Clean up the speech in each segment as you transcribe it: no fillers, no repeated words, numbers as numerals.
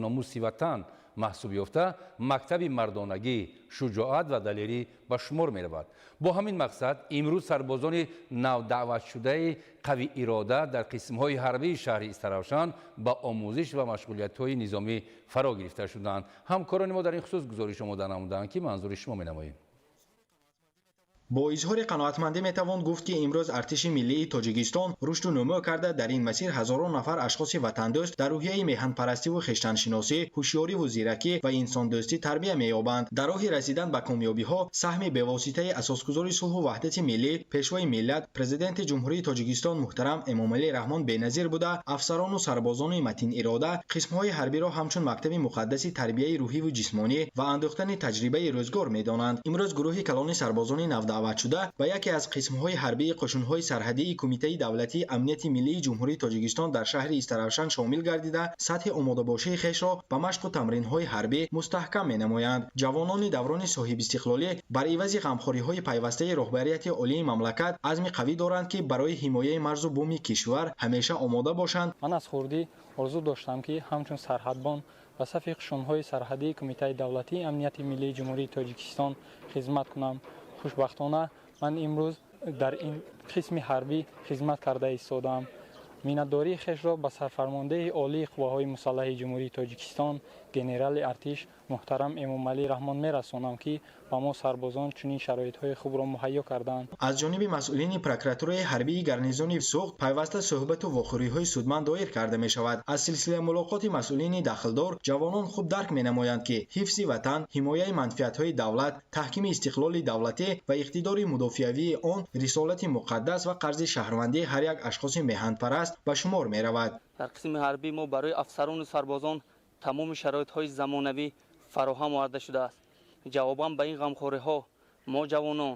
Номуси ватан маҳсуб ёфта, мактаби мардонагӣ, шуҷоат ва далерӣ ба шумор меравад. Бо ҳамин мақсад имрӯз сарбозони навдаъватшудаи қавиирода дар қисмҳои ҳарбии шаҳри Истаравшан ба омӯзиш ва машғулиятҳои низомӣ фаро гирифта шуданд. Ҳамкорони мо дар ин хусус гузориш омода намуданд, ки манзури шумо менамоем. Бо изҳори қаноатмандӣ метавон гуфт, ки имрӯз артиши миллии Тоҷикистон рушду нумӯ карда, дар ин масир ҳазорон нафар ашхоси ватандӯст дар рӯҳияи меҳанпарастиву хештаншиносӣ, ҳушёриву зиракӣ ва инсондӯстӣ тарбия меёбанд. Дар роҳи расидан ба комёбиҳо саҳми бевоситаи асосгузори сулҳу ваҳдати миллӣ, пешвои миллат, президенти Ҷумҳурии Тоҷикистон муҳтарам Эмомалӣ Раҳмон беназир буда, афсарону сарбозони матинирода қисмҳои ҳарбиро ҳамчун мактаби муқаддаси тарбияи рӯҳиву ҷисмонӣ ва андӯхтани таҷрибаи рӯзгор медонанд. Имрӯз гурӯҳи калони сарбозони навдаъватшуда ба яке аз қисмҳои ҳарбии қӯшунҳои сарҳадии Кумитаи давлатии амнияти миллии Ҷумҳурии Тоҷикистон дар шаҳри Истаравшан шомил гардида, сатҳи омодабошии хешро ба машқу тамринҳои ҳарбӣ мустаҳкам менамоянд. Ҷавонони даврони соҳибистиқлолӣ бар ивази ғамхориҳои пайвастаи роҳбарияти олии мамлакат азми қавӣ доранд, ки барои ҳимояи марзу буми кишвар ҳамеша омода бошанд. Ман аз хурдӣ орзу доштам, ки ҳамчун сарҳадбон ба сафи қӯшунҳои сарҳадии Кумитаи давлатии амнияти миллии Ҷумҳурии Тоҷикистон хизмат кунам. Хушбахтона, ман имрӯз дар ин қисми ҳарбӣ хизмат карда истодаам. Миннатдории хешро ба сарфармондеҳи олии қувваҳои мусаллаҳи Ҷумҳурии Тоҷикистон, генерали артиш муҳтарам Эмомалӣ Раҳмон мерасонам, ки ба мо сарбозон чунин шароитҳои хубро муҳайё карданд. Аз ҷониби масъулини прокуратураи ҳарбии гарнизони Суғд пайваста суҳбату вохӯриҳои судманд доир карда мешавад. Аз силсила мулоқоти масъулини дахлдор ҷавонон хуб дарк менамоянд, ки ҳифзи ватан, ҳимояи манфиатҳои давлат, таҳкими истиқлоли давлатӣ ва иқтидори мудофиавии он рисолати муқаддас ва қарзи шаҳрвандии ҳар як ашхоси меҳанпараст ба шумор меравад. Дар қисми ҳарбӣ мо барои афсарону сарбозон тамоми шароитҳои замонавӣ фароҳам оварда шудааст. Ҷавобан ба ин ғамхориҳо мо ҷавонон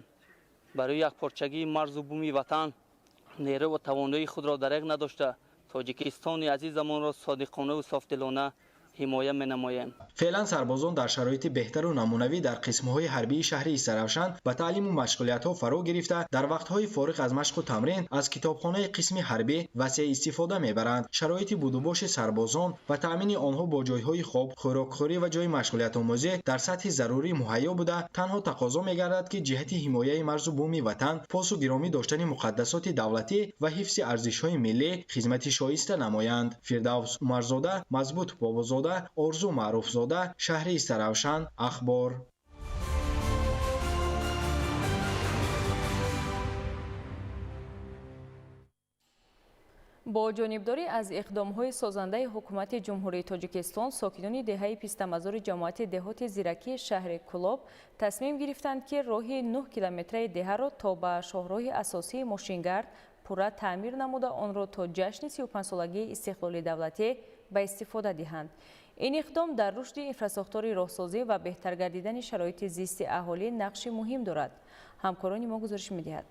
барои якпорчагии марзу буми ватан нерӯ ва тавоноии худро дареғ надошта, Тоҷикистони азизамонро содиқонаву софдилона ҳимоя менамоем. Феълан сарбозон дар шароити беҳтару намунавӣ дар қисмҳои ҳарбии шаҳри Истаравшан ба таълиму машғулиятҳо фаро гирифта, дар вақтҳои фориғ аз машқу тамрин аз китобхонаи қисми ҳарбӣ васеъ истифода мебаранд. Шароити будубоши сарбозон ва таъмини онҳо бо ҷойҳои хоб, хӯрокхӯрӣ ва ҷойи машғулиятомӯзӣ дар сатҳи зарурӣ муҳайё буда, танҳо тақозо мегардад, ки ҷиҳати ҳимояи марзу буми ватан, посу гиромӣ доштани муқаддасоти давлатӣ ва ҳифзи арзишҳои миллӣ хизмати шоиста намоянд. Фирдавс Умарзода, Мазбут Бобозода, Орзу Маъруфзода, шаҳри Истаравшан, Ахбор. Бо ҷонибдорӣ аз иқдомҳои созандаи ҳукумати Ҷумҳурии Тоҷикистон, сокинони деҳаи Пистамазори ҷамоати деҳоти Зиракии шаҳри Кӯлоб тасмим гирифтанд, ки роҳи 9 километраи деҳаро то ба шоҳроҳи асосии мошингард пурра таъмир намуда, онро то ҷашни 35-солагии истиқлоли давлатӣ ба истифода диҳанд. Ин иқдом дар рушди инфрасохтори роҳсозӣ ва беҳтар гардидани шароити зисти аҳолӣ нақши муҳим дорад. Ҳамкорони мо гузориш медиҳад.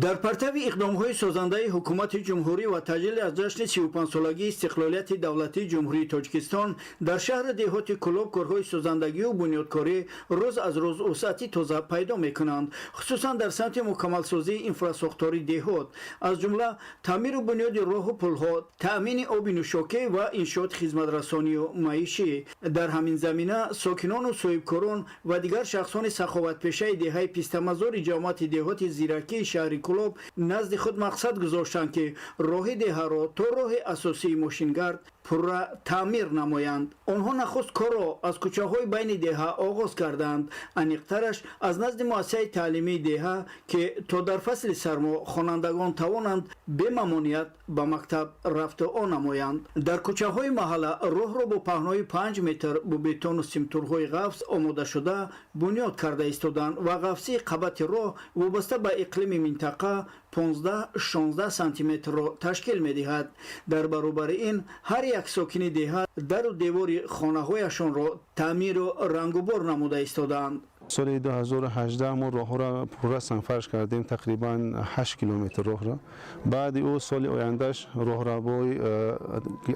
Дар партави иқдомҳои созандаи ҳукумати ҷумҳурӣ ва таҷлили аз ҷашни 35-солагии истиқлолияти давлатии Ҷумҳурии Тоҷикистон дар шаҳри деҳоти Кӯлоб корҳои созандагию бунёдкорӣ рӯз аз рӯз вусъати тоза пайдо мекунанд, хусусан дар самти мукаммалсозии инфрасохтори деҳот, аз ҷумла таъмиру бунёди роҳу пулҳо, таъмини оби нӯшокӣ ва иншооти хизматрасонию маишӣ. Дар ҳамин замина сокинону соҳибкорон ва дигар шахсони саховатпешаи деҳаи Пистамазори ҷамоати деҳоти Зиракии шаҳри Кӯлоб назди худ мақсад гузоштанд, ки роҳи деҳаро то роҳи асосии мошингард пурра таъмир намоянд. Онҳо нахуст корро аз кӯчаҳои байни деҳа оғоз карданд, аниқтараш аз назди муассисаи таълимии деҳа, ки то дар фасли сармо хонандагон тавонанд бемамоният ба мактаб рафту о намоянд. Дар кӯчаҳои маҳалла роҳро бо паҳнои 5 метр бо бетону симтурҳои ғафз омодашуда бунёд карда истоданд ва ғафсии қабати роҳ вобаста ба иқлими минтақа 15-16 сантиметрро ташкил медиҳад. Дар баробари ин ҳар як сокини деҳа дару девори хонаҳояшонро таъмиру рангубор намуда истодаанд. Соли 2018 мо роҳҳоро пурра сангфарш кардем, тақрибан 8 километр роҳро. Баъди ӯ соли ояндаш роҳравҳои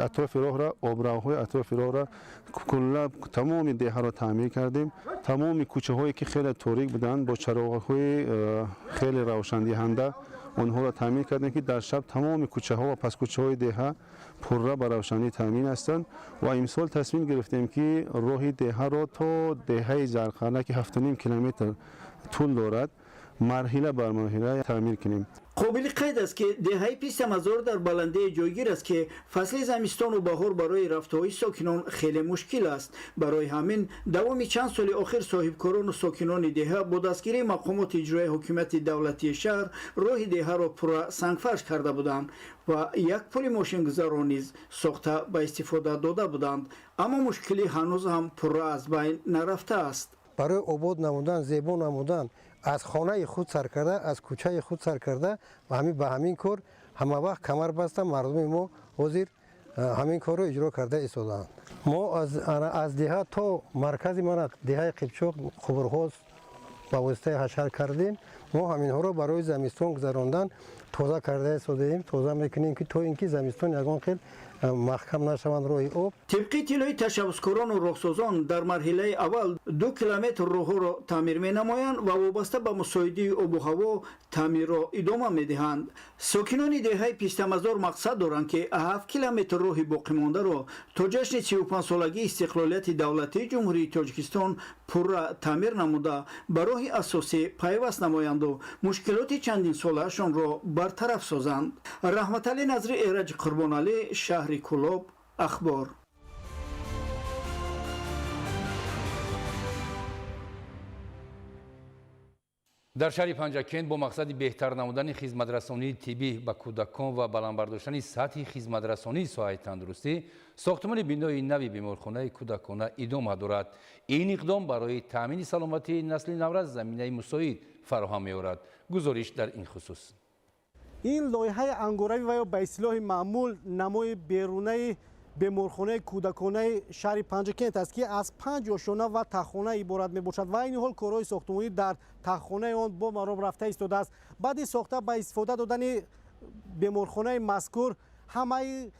атрофи роҳра, обравҳои атрофи роҳра, кулла тамоми деҳаро таъмир кардем. Тамоми кӯчаҳое, ки хеле торик буданд, бо чароғҳои хеле равшандиҳанда Онҳоро таъмин кардем, ки дар шаб тамоми кӯчаҳо ва паскӯчаҳои деҳа пурра ба равшанӣ таъмин ҳастанд. Ва имсол тасмим гирифтем, ки роҳи деҳаро то деҳаи Зарқалъа, ки 7,5 километр тӯл дорад, марҳила бар марҳила таъмир кунем. Қобили қайд аст, ки деҳаи Пистамазор дар баландие ҷойгир аст, ки фасли зимистону баҳор барои рафтуои сокинон хеле мушкил аст. Барои ҳамин давоми чанд соли охир соҳибкорону сокинони деҳа бо дастгирии мақомоти иҷроияи ҳокимияти давлатии шаҳр роҳи деҳаро пурра сангфарш карда буданд ва як пули мошингузарро низ сохта ба истифода дода буданд, аммо мушкилӣ ҳанӯз ҳам пурра аз байн нарафтааст. Барои обод намудан, зебо намудан, аз хонаи худ сар карда, аз кӯчаи худ сар карда ба ҳамин кор ҳама вақт камар баста, мардуми мо ҳозир ҳамин корро иҷро карда истодаанд. Мо аз деҳа то маркази мана деҳаи Қипчоқ қубурҳо ба воситаи ҳашар кардем. Мо ҳаминҳоро барои замистон гузарондан тоза карда истодаем, тоза мекунем, ки то ин ки замистон ягон хел маҳкам нашаванд роҳи об. Тибқи иттилои ташаббускорону роҳсозон, дар марҳилаи аввал 2 километр роҳҳоро таъмир менамоянд ва вобаста ба мусоидии обу ҳаво таъмирро идома медиҳанд. Сокинони деҳаи Пистамазор мақсад доранд, ки 7 километр роҳи боқимондаро то ҷашни 35-солагии истиқлолияти давлатии Ҷумҳурии Тоҷикистон пурра таъмир намуда, ба роҳи асосӣ пайваст намоянду мушкилоти чандинсолаашонро бартараф созанд. Раҳматалӣ Назри, Эраҷи Қурбоналӣ, шаҳри Кӯлоб, Ахбор. Дар шаҳри Панҷакент бо мақсади беҳтар намудани хизматрасонии тиббӣ ба кӯдакон ва баланд бардоштани сатҳи хизматрасонии соҳаи тандурустӣ сохтмони бинои нави беморхонаи кӯдакона идома дорад. Ин иқдом барои таъмини саломатии насли наврас заминаи мусоид фароҳам меорад. Гузориш дар ин хусус. Ин лоиҳаи ангоравӣ ва ё ба истилоҳи маъмул намои берунаи беморхонаи кӯдаконаи шаҳри Панҷакент аст, ки аз панҷ ошёна ва таҳхона иборат мебошад ва айни ҳол корҳои сохтмонӣ дар таҳхонаи он бо маром рафта истодааст. Баъди сохта ба истифода додани беморхонаи мазкур, ҳамаи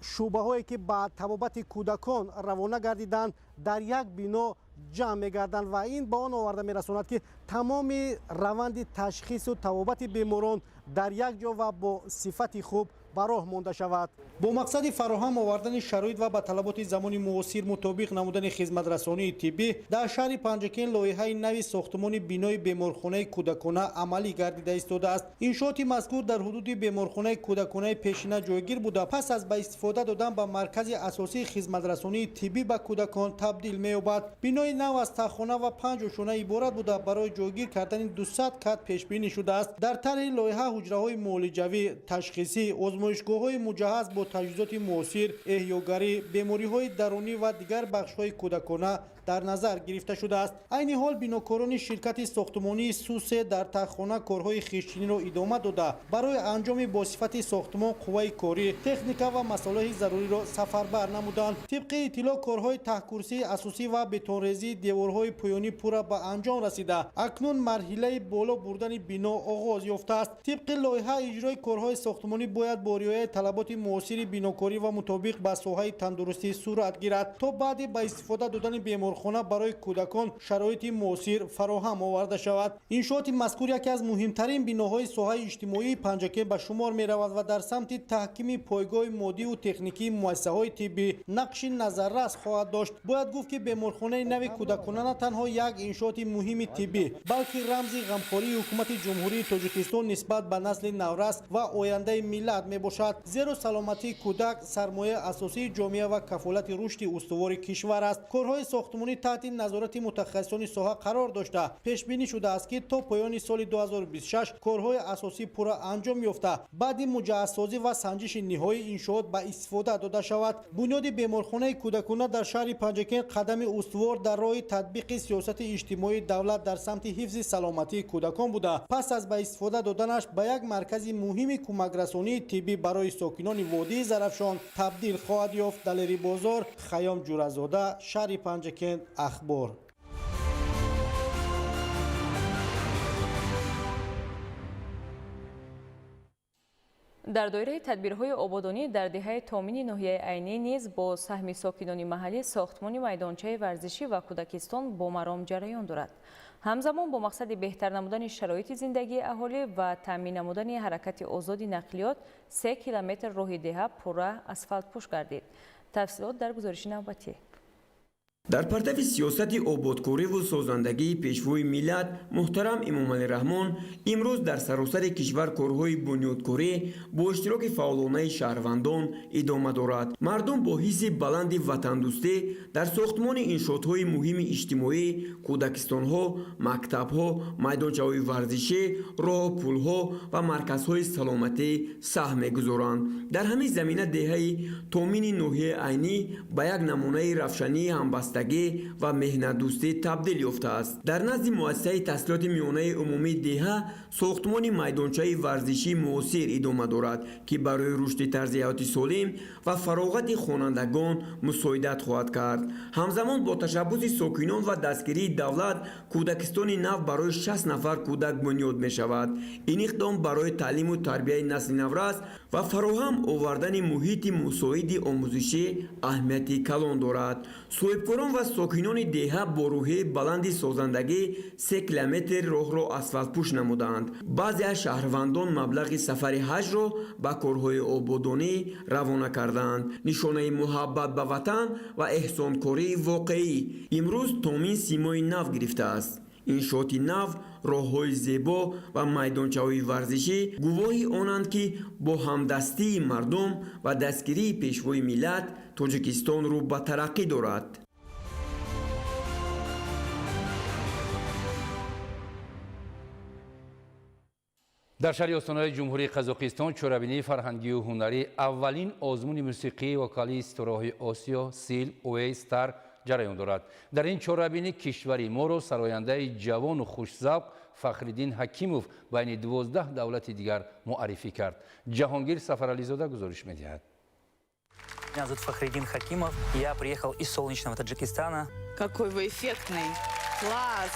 шӯъбаҳое, ки ба табобати кӯдакон равона гардиданд, дар як бино ҷамъ мегарданд ва ин ба он оварда мерасонад, ки тамоми раванди ташхису табобати беморон дар як ҷо ва бо сифати хуб ба роҳ монда шавад. Бо мақсади фароҳам овардани шароит ва ба талаботи замони муосир мутобиқ намудани хизматрасонии тиббӣ дар шаҳри Панҷакент лоиҳаи нави сохтмони бинои беморхонаи кӯдакона амалӣ гардида истодааст. Иншооти мазкур дар ҳудуди беморхонаи кӯдаконаи пешина ҷойгир буда, пас аз ба истифода додан ба маркази асосии хизматрасонии тиббӣ ба кӯдакон табдил меёбад. Бинои нав аз таҳхона ва панҷ ошёна иборат буда, барои ҷойгир кардани 200 кат пешбинӣ шудааст. Дар тарҳи лоиҳа ҳуҷраҳои муолиҷавӣ, ташхисӣ, озмоишгоҳҳои муҷаҳҳаз бо таҷҳизоти муосир, эҳёгарӣ, бемориҳои дарунӣ ва дигар бахшҳои кӯдакона дар назар гирифта шудааст. Айни ҳол бинокорони ширкати сохтмонии Сусе дар таҳхона корҳои хиштчиниро идома дода, барои анҷоми босифати сохтмон қувваи корӣ, техника ва масолеҳи заруриро сафарбар намуданд. Тибқи иттилоъ, корҳои таҳкурсии асосӣ ва бетонрезии деворҳои поёнӣ пурра ба анҷом расида, акнун марҳилаи боло бурдани бино оғоз ёфтааст. Тибқи лоиҳа, иҷрои корҳои сохтмонӣ бояд бо риояи талаботи муосири бинокорӣ ва мутобиқ ба соҳаи тандурустӣ сурат гирад, то баъди ба истифода додани беморхона барои кӯдакон шароити муосир фароҳам оварда шавад. Иншооти мазкур яке аз муҳимтарин биноҳои соҳаи иҷтимоии Панҷакент ба шумор меравад ва дар самти таҳкими пойгоҳи моддиву техникии муассисаҳои тиббӣ нақши назаррас хоҳад дошт. Бояд гуфт, ки беморхонаи нави кӯдакона на танҳо як иншооти муҳими тиббӣ, балки рамзи ғамхории ҳукумати Ҷумҳурии Тоҷикистон нисбат ба насли наврас ва ояндаи миллат мебошад, зеро саломатии кӯдак сармояи асосии ҷомеа ва кафолати рушди устувори кишвар аст. Корҳои сохтмонӣ таҳти назорати мутахассисони соҳа қарор дошта, пешбинӣ шудааст, ки то поёни соли 2026 корҳои асосӣ пурра анҷом ёфта, баъди муҷаҳҳазсозӣ ва санҷиши ниҳоӣ иншоот ба истифода дода шавад. Бунёди беморхонаи кӯдакона дар шаҳри Панҷакент қадами устувор дар роҳи татбиқи сиёсати иҷтимоии давлат дар самти ҳифзи саломатии кӯдакон буда, пас аз ба истифода доданаш ба як маркази муҳими кӯмакрасонии тиббӣ барои сокинони водии Зарафшон табдил хоҳад ёфт. Далери Бозор, Хаём Ҷуразода, шаҳри Панҷакент, Ахбор. Дар доираи тадбирҳои ободонӣ дар деҳаи Томини ноҳияи Айнӣ низ бо саҳми сокинони маҳаллӣ сохтмони майдончаи варзишӣ ва кӯдакистон бо маром ҷараён дорад. Ҳамзамон бо мақсади беҳтар намудани шароити зиндагии аҳолӣ ва таъмин намудани ҳаракати озоди нақлиёт 3 километр роҳи деҳа пурра асфалтпӯш гардид. Тафсилот дар гузориши навбатӣ. Дар партави сиёсати ободкориву созандагии пешвои миллат муҳтарам Эмомалӣ Раҳмон имрӯз дар саросари кишвар корҳои бунёдкорӣ бо иштироки фаъолонаи шаҳрвандон идома дорад. Мардум бо ҳисси баланди ватандӯстӣ дар сохтмони иншоотҳои муҳими иҷтимоӣ, кӯдакистонҳо, мактабҳо, майдончаҳои варзишӣ, роҳу пулҳо ва марказҳои саломатӣ саҳм мегузоранд. Дар ҳамин замина деҳаи Томини ноҳияи Айнӣ ба як намунаи равшании ҳамбастагӣ ва меҳнатдӯстӣ табдил ёфтааст. Дар назди муассисаи таҳсилоти миёнаи умумии деҳа сохтмони майдончаи варзишии муосир идома дорад, ки барои рушди тарзи ҳаёти солим ва фароғати хонандагон мусоидат хоҳад кард. Ҳамзамон бо ташаббуси сокинон ва дастгирии давлат кӯдакистони нав барои 60 нафар кӯдак бунёд мешавад. Ин иқдом барои таълиму тарбияи насли наврас ва фароҳам овардани муҳити мусоиди омӯзишӣ аҳамияти калон дорад. Соҳибкорон ва сокинони деҳа бо рӯҳияи баланди созандагӣ 3 километр роҳро асфалтпӯш намуданд. Баъзе аз шаҳрвандон маблағи сафари ҳаҷро ба корҳои ободонӣ равона карданд. Нишонаи муҳаббат ба ватан ва эҳсонкории воқеӣ имрӯз Томин симои нав гирифтааст. Иншооти нав, роҳҳои зебо ва майдончаҳои варзишӣ гувоҳи онанд, ки бо ҳамдастии мардум ва дастгирии пешвои миллат Тоҷикистон рӯ ба тараққӣ дорад. Дар шаҳри Остонаи Ҷумҳурии Қазоқистон чорабинии фарҳангию ҳунарӣ аввалин озмуни мусиқии вокалии ситораҳои Осиё Сил Уэй Стар ҷараён дорад. Дар ин чорабинӣ кишвари моро сарояндаи ҷавону хушзавқ Фахриддин Ҳакимов байни 12 давлати дигар муаррифӣ кард. Ҷаҳонгир Сафарализода гузориш медиҳад. Меня зовут Фахриддин Хакимов. Я приехал из солнечного Таджикистана. Какой вы эффектный! Класс!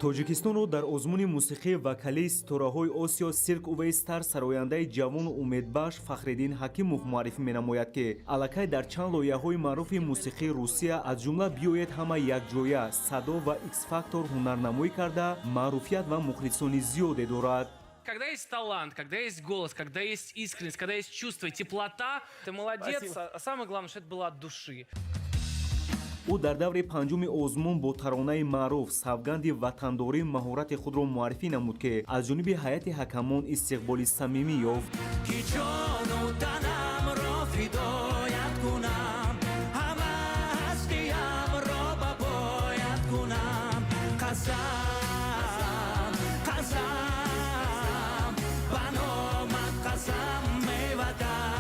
Тоҷикистонро дар озмуни мусиқии вокалии ситораҳои Осиё Сирк Увей Стар сарояндаи ҷавону умедбахш Фахриддин Ҳакимов муаррифӣ менамояд, ки аллакай дар чанд лоиҳаҳои маъруфи мусиқии Русия, аз ҷумла «Биёед ҳама якҷоя», «Садо» ва «Икс-фактор» ҳунарнамоӣ карда, маъруфият ва мухлисони зиёде дорад. Когда есть талант, когда есть голос, когда есть искренность, когда есть чувство, теплота, ты молодец. А самое главное, что это было от души. Ӯ дар даври панҷуми озмун бо таронаи маъруф «Савганди ватандорӣ» маҳорати худро муаррифӣ намуд, ки аз ҷониби ҳайати ҳакамон истиқболи самимӣ ёфт. Ки ҷону танамро фидоят кунам, ҳама ҳастиямро ба поят кунам, қасам, қасам, ба номат қасам, меватан.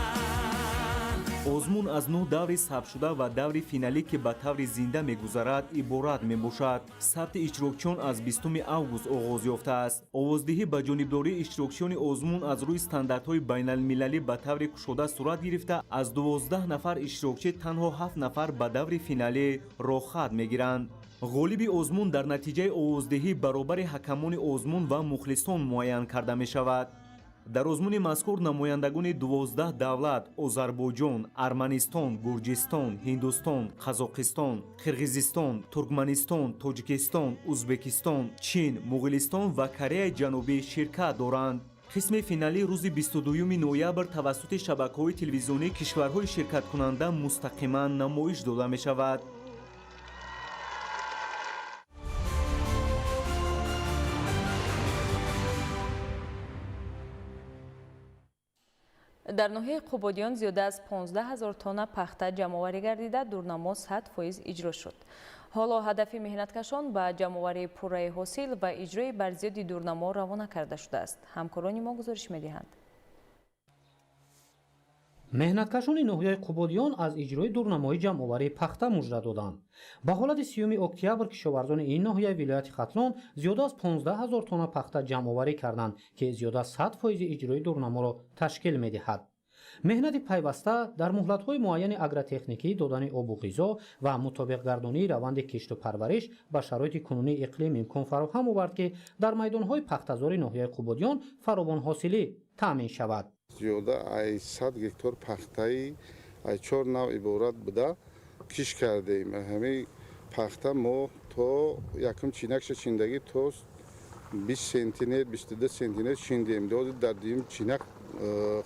Озмун аз 9 даври сабтшуда ва даври финалӣ, ки ба таври зинда мегузарад, иборат мебошад. Сабти иштирокчиён аз 20 август оғоз ёфтааст. Овоздиҳӣ ба ҷонибдории иштирокчиёни озмун аз рӯи стандартҳои байналмилалӣ ба таври кушода сурат гирифта, аз 12 нафар иштирокчӣ танҳо 7 нафар ба даври финалӣ роҳхат мегиранд. Ғолиби озмун дар натиҷаи овоздиҳӣ баробари ҳакамони озмун ва мухлисон муайян карда мешавад. Дар озмуни мазкур намояндагони 12 давлат Озарбойҷон, Арманистон, Гурҷистон, Ҳиндустон, Қазоқистон, Қирғизистон, Туркманистон, Тоҷикистон, Узбекистон, Чин, Муғулистон ва Кореяи Ҷанубӣ ширкат доранд. Қисми финалӣ рӯзи 22 ноябр тавассути шабакаҳои телевизионии кишварҳои ширкаткунанда мустақиман намоиш дода мешавад. Дар ноҳияи Қубодиён зиёда аз 15 000 тонна пахта ҷамъоварӣ гардида, дурнамо 100% иҷро шуд. Ҳоло ҳадафи меҳнаткашон ба ҷамъоварии пурраи ҳосил ва иҷрои барзиёди дурнамо равона карда шудааст. Ҳамкорони мо гузориш медиҳанд. Меҳнаткашони ноҳияи Қубодиён аз иҷрои дурнамои ҷамъоварии пахта мужда доданд. Ба ҳолати 30 октябр кишоварзони ин ноҳияи вилояти Хатлон зиёда аз 15 000 тонна пахта ҷамъоварӣ карданд, ки зиёда 100% иҷрои дурнаморо ташкил медиҳад. Меҳнати пайваста дар муҳлатҳои муайяни агротехникӣ, додани обу ғизо ва мутобиқгардонии раванди кишту парвариш ба шароити кунунии иқлим имкон фароҳам овард, ки дар майдонҳои пахтазори ноҳияи Қубодиён фаровонҳосилӣ таъмин шавад. Зиёда ай 100 гектар пахтаи ай 4 нав иборат буда кишт кардаем. Ҳамин Пахта мо то якум чинакша чиндагӣ то 20 сентинер, 22 сентинер чиндем. Дар дуюм чинак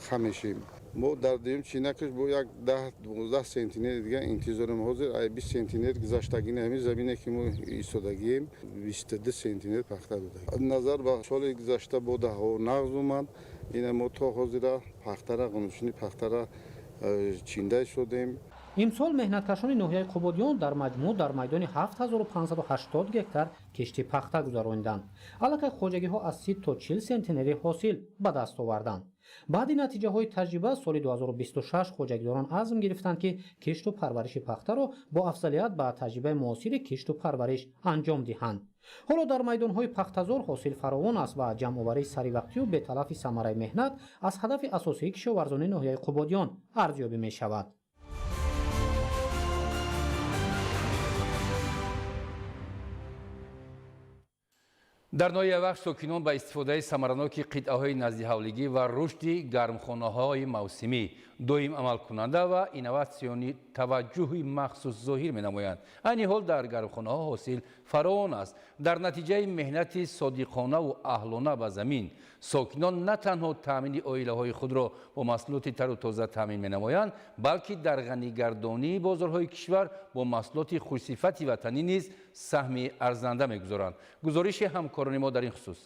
хам мешем. Мо дар дуюм чинакаш бо як 10-12 сентинер дига интизорем. Ҳозир ай 20 сентинер гузаштагӣ, ҳамин замине ки мо истодагием, 22 сентинер пахта дода. Назар ба соли гузашта бо даҳо нағз омад. Ина мо то ҳозира пахтара, ғунучини пахтара чинда шудем. Имсол меҳнаткашони ноҳияи Қубодиён дар маҷмӯъ дар майдони 7580 гектар кишти пахта гузарониданд. Аллакай хоҷагиҳо аз 30 то 40 сентинери ҳосил ба даст оварданд. Баъди натиҷаҳои таҷриба соли 2026 хоҷагидорон азм гирифтанд, ки кишту парвариши пахтаро бо афзалият ба таҷрибаи муосири кишту парвариш анҷом диҳанд. Ҳоло дар майдонҳои пахтазор ҳосил фаровон аст ва ҷамъоварии саривақтию беталафи самараи меҳнат аз ҳадафи асосии кишоварзони ноҳияи Қубодиён арзёбӣ мешавад. Дар ноҳияи Вахш сокинон ба истифодаи самараноки қитъаҳои наздиҳавлигӣ ва рушди гармхонаҳои мавсимӣ доим амалкунанда ва инноватсионӣ таваҷҷӯҳи махсус зоҳир менамоянд. Айни ҳол дар гармхонаҳо ҳосил фаровон аст. Дар натиҷаи меҳнати содиқонаву аҳлона ба замин сокинон на танҳо таъмини оилаҳои худро бо маҳсулоти тару тоза таъмин менамоянд, балки дар ғанигардонии бозорҳои кишвар бо маҳсулоти хушсифати ватанӣ низ саҳми арзанда мегузоранд. Гузориши ҳамкорони мо дар ин хусус.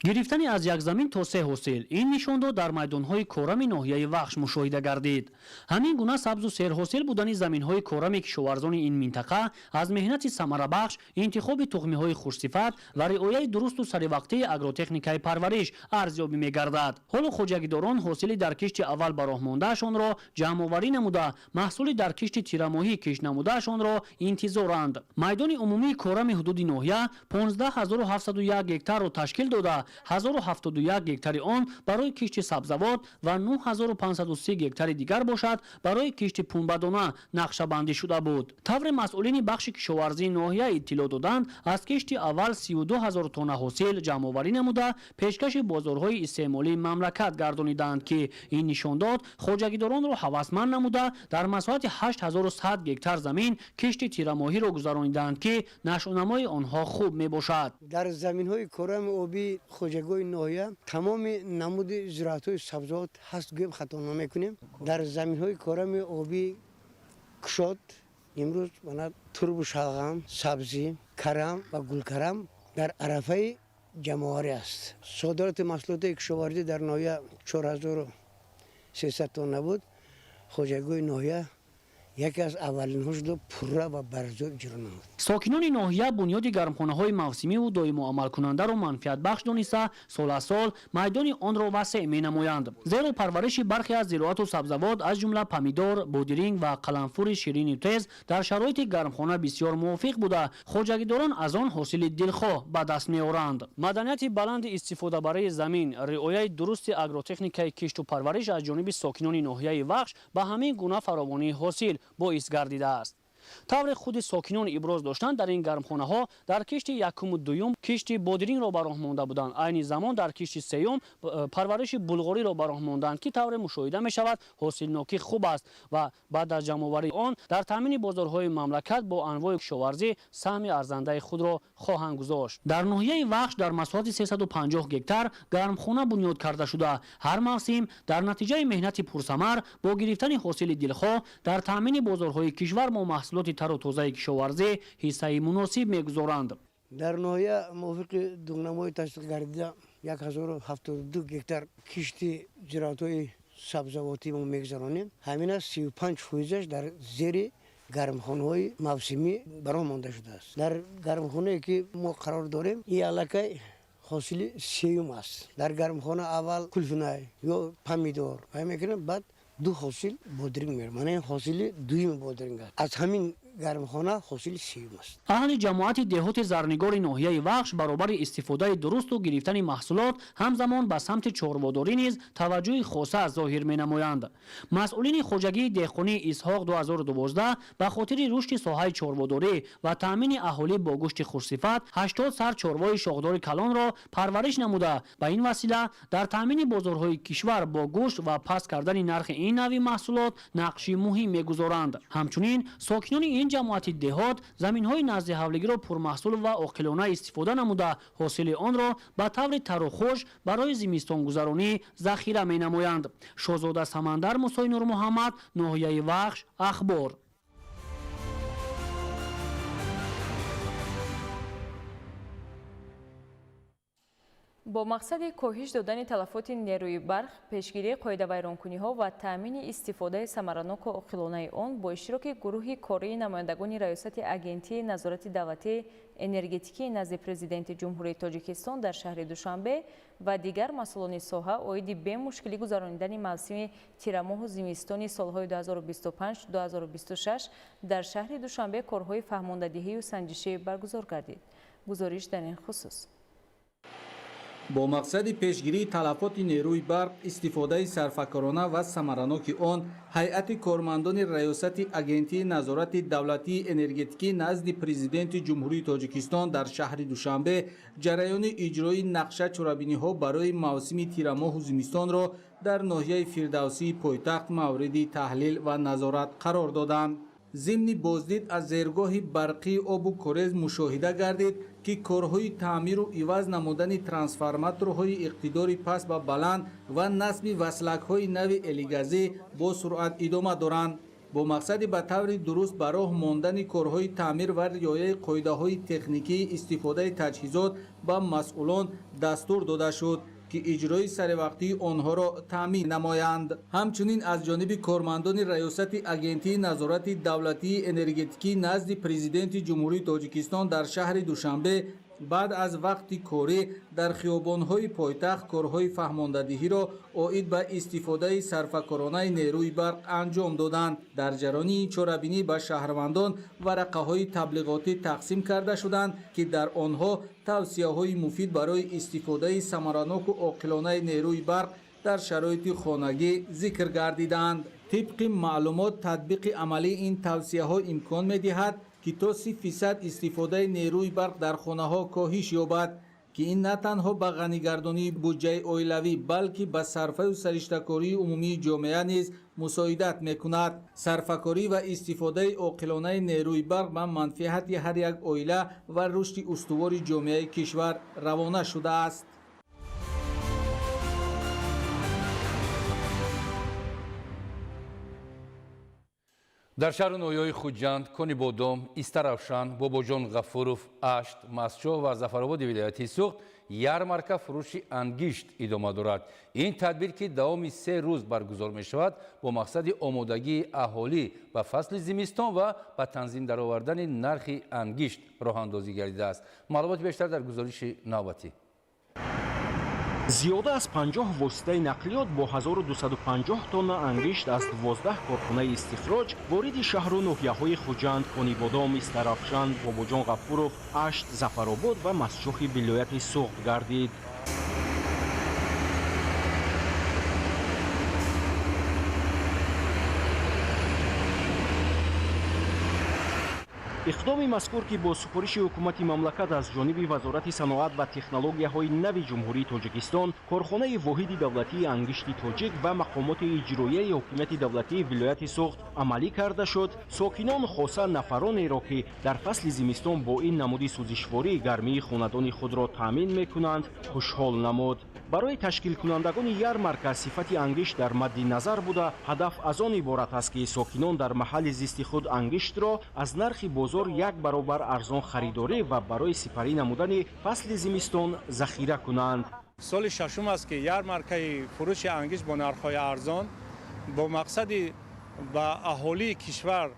Гирифтани аз як замин то се ҳосил ин нишондод дар майдонҳои корами ноҳияи Вахш мушоҳида гардид. Ҳамин гуна сабзу серҳосил будани заминҳои корами кишоварзони ин минтақа аз меҳнати самарабахш, интихоби тухмиҳои хушсифат ва риояи дурусту саривақтии агротехникаи парвариш арзёбӣ мегардад. Ҳоло хоҷагидорон ҳосили дар кишти аввал ба роҳ мондаашонро ҷамъоварӣ намуда, маҳсули дар кишти тирамоҳӣ кишт намудаашонро интизоранд. Майдони умумии корами ҳудуди ноҳия 15701 гектарро ташкил дода, 1071 гектари он барои кишти сабзавот ва 9530 гектари дигар бошад барои кишти пунбадона нақшабандӣ шуда буд. Тавре масъулини бахши кишоварзии ноҳия иттилоъ доданд, аз кишти аввал 32 ҳазор тонна ҳосил ҷамъоварӣ намуда, пешкаши бозорҳои истеъмолии мамлакат гардонидаанд, ки ин нишондод хоҷагидоронро ҳавасманд намуда, дар масоҳати 8100 гектар замин кишти тирамоҳиро гузаронидаанд, ки нашъунамои онҳо хуб мебошад. Дар заминҳои корами обӣ хоҷагиҳои ноҳия тамоми намуди зироатҳои сабзавот ҳаст, гӯем хато намекунем. Дар заминҳои корами обӣ кушод имрӯз мана турбу шалғам, сабзӣ, карам ва гулкарам дар арафаи ҷамъоварӣ аст. Содироти маҳсулоти кишоварзӣ дар ноҳия 4300 тонна буд. Хоҷагиҳои ноҳия яке аз аввалинҳо шуда пурра ва барзиёд иҷро намуд. Сокинони ноҳия бунёди гармхонаҳои мавсимиву доимо амалкунандаро манфиатбахш дониста, сол аз сол майдони онро васеъ менамоянд. Зеро парвариши бархе аз зироату сабзавот, аз ҷумла помидор, бодиринг ва қаламфури ширину тез дар шароити гармхона бисёр мувофиқ буда, хоҷагидорон аз он ҳосили дилхоҳ ба даст меоранд. Маданияти баланди истифодабарии замин, риояи дурусти агротехникаи кишту парвариш аз ҷониби сокинони ноҳияи Вахш ба ҳамин гуна фаровонии ҳосил боис гардидааст. Тавре худи сокинон иброз доштанд, дар ин гармхонаҳо дар кишти якуму дуюм кишти бодирингро ба роҳ монда буданд. Айни замон дар кишти сеюм парвариши булғориро ба роҳ монданд, ки тавре мушоҳида мешавад ҳосилнокӣ хуб аст ва баъд аз ҷамъоварии он дар таъмини бозорҳои мамлакат бо анвои кишоварзӣ саҳми арзандаи худро хоҳанд гузошт. Дар ноҳияи Вахш дар масоҳати 350 гектар гармхона бунёд карда шуда, ҳар мавсим дар натиҷаи меҳнати пурсамар бо гирифтани ҳосили дилхоҳ дар таъмини бозорҳои кишвар бо маҳсулоти тару тозаи кишоварзӣ ҳиссаи муносиб мегузоранд. Дар ноҳия мувофиқи дурнамои тасдиқ гардида 1072 гектар кишти зироатҳои сабзавотӣ мо мегузаронем. Ҳамин аст 35%-аш дар зери гармхонаҳои мавсимӣ ба роҳ монда шудааст. Дар гармхонае ки мо қарор дорем, ин аллакай ҳосили сеюм аст. Дар гармхона аввал кулфинай ё помидор вай мекунем, баъд ду ҳосил бодиринг меорем. Мана ин ҳосили дуюми бодиринг аст. Аз ҳамин гармхона ҳосили сеюм аст. Аҳли ҷамоати деҳоти Зарнигори ноҳияи Вахш баробари истифодаи дурусту гирифтани маҳсулот ҳамзамон ба самти чорводорӣ низ таваҷҷӯҳи хоса зоҳир менамоянд. Масъулини хоҷагии деҳқонии Исҳоқ 2012 ба хотири рушди соҳаи чорводорӣ ва таъмини аҳолӣ бо гӯшти хушсифат 80 сар чорвои шохдори калонро парвариш намуда, ба ин васила дар таъмини бозорҳои кишвар бо гӯшт ва паст кардани нархи ин нави маҳсулот нақши муҳим мегузоранд. Ҳамчунин сокинони ин ҷамоати деҳот заминҳои назди ҳавлигиро пурмаҳсул ва оқилона истифода намуда, ҳосили онро ба таври тару хуш барои зимистонгузаронӣ захира менамоянд. Шоҳзода Самандар, Мусои Нурмуҳаммад, ноҳияи Вахш, Ахбор. Бо мақсади коҳиш додани талафоти нерӯи барқ, пешгирии қоидавайронкуниҳо ва таъмини истифодаи самараноку оқилонаи он бо иштироки гурӯҳи кории намояндагони Раёсати Агентии назорати давлатии энергетикии назди Президенти Ҷумҳурии Тоҷикистон дар шаҳри Душанбе ва дигар масъулони соҳа оиди бемушкилӣ гузаронидани мавсими тирамоҳу зимистони солҳои 2025-2026 дар шаҳри Душанбе корҳои фаҳмондадиҳию санҷишӣ баргузор гардид. Гузориш дар ин хусус. Бо мақсади пешгирии талафоти нерӯи барқ, истифодаи сарфакорона ва самараноки он, ҳайати кормандони Раёсати Агентии назорати давлатии энергетикӣ назди Президенти Ҷумҳурии Тоҷикистон дар шаҳри Душанбе ҷараёни иҷрои нақша чорабиниҳо барои мавсими тирамоҳу зимистонро дар ноҳияи Фирдавсии пойтахт мавриди таҳлил ва назорат қарор доданд. Зимни боздид аз зергоҳи барқии обу корез мушоҳида гардид, ки корҳои таъмиру иваз намудани трансформаторҳои иқтидори паст ва баланд ва насби васлакҳои нави элегазӣ бо суръат идома доранд. Бо мақсади ба таври дуруст ба роҳ мондани корҳои таъмир ва риояи қоидаҳои техникии истифодаи таҷҳизот ба масъулон дастур дода шуд, ки иҷрои саривақтии онҳоро таъмин намоянд. Ҳамчунин аз ҷониби кормандони Раёсати Агентии назорати давлатии энергетикӣ назди Президенти Ҷумҳурии Тоҷикистон дар шаҳри Душанбе баъд аз вақти корӣ дар хиёбонҳои пойтахт корҳои фаҳмондадиҳиро оид ба истифодаи сарфакоронаи нерӯи барқ анҷом доданд. Дар ҷараёни ин чорабинӣ ба шаҳрвандон варақаҳои таблиғотӣ тақсим карда шуданд, ки дар онҳо тавсияҳои муфид барои истифодаи самараноку оқилонаи нерӯи барқ дар шароити хонагӣ зикр гардиданд. Тибқи маълумот, татбиқи амалии ин тавсияҳо имкон медиҳад, ки то 30% истифодаи нерӯи барқ дар хонаҳо коҳиш ёбад, ки ин на танҳо ба ғанигардонии буҷаи оилавӣ, балки ба сарфаю сариштакории умумии ҷомеа низ мусоидат мекунад. Сарфакорӣ ва истифодаи оқилонаи нерӯи барқ ба манфиати ҳар як оила ва рушди устувори ҷомеаи кишвар равона шудааст. Дар шаҳру ноҳияҳои Хуҷанд, Конибодом, Истаравшан, Бобоҷон Ғафуров, Ашт, Мастчоҳ ва Зафарободи вилояти Суғд ярмарка фурӯши ангишт идома дорад. Ин тадбир, ки давоми 3 рӯз баргузор мешавад, бо мақсади омодагии аҳолӣ ба фасли зимистон ва ба танзим даровардани нархи ангишт роҳандозӣ гардидааст. Маълумоти бештар дар гузориши навбатӣ. Зиёда аз 50 воситаи нақлиёт бо 1250 тонна ангишт аз 12 корхонаи истихроҷ вориди шаҳру ноҳияҳои Хуҷанд, Конибодом, Истаравшан, Бобоҷон Ғафуров, Ашт, Зафаробод ва Мастчоҳи вилояти Суғд гардид. Иқдоми мазкур, ки бо супориши ҳукумати мамлакат аз ҷониби Вазорати саноат ва технологияҳои нави Ҷумҳурии Тоҷикистон, корхонаи воҳиди давлатии ангишти тоҷик ва мақомоти иҷроияи ҳокимияти давлатии вилояти Суғд амалӣ карда шуд, сокинон, хоса нафаронеро, ки дар фасли зимистон бо ин намуди сӯзишвории гармии хонадони худро таъмин мекунанд, хушҳол намуд. Барои ташкилкунандагони ярмарка сифати ангишт дар мадди назар буда, ҳадаф аз он иборат аст, ки сокинон дар маҳалли зисти худ ангиштро аз нархи бозор 1 баробар арзон харидорӣ ва барои сипарӣ намудани фасли зимистон захира кунанд. Соли шашум аст, ки ярмаркаи фурӯши ангишт бо нархҳои арзон бо мақсади ба аҳолии кишвар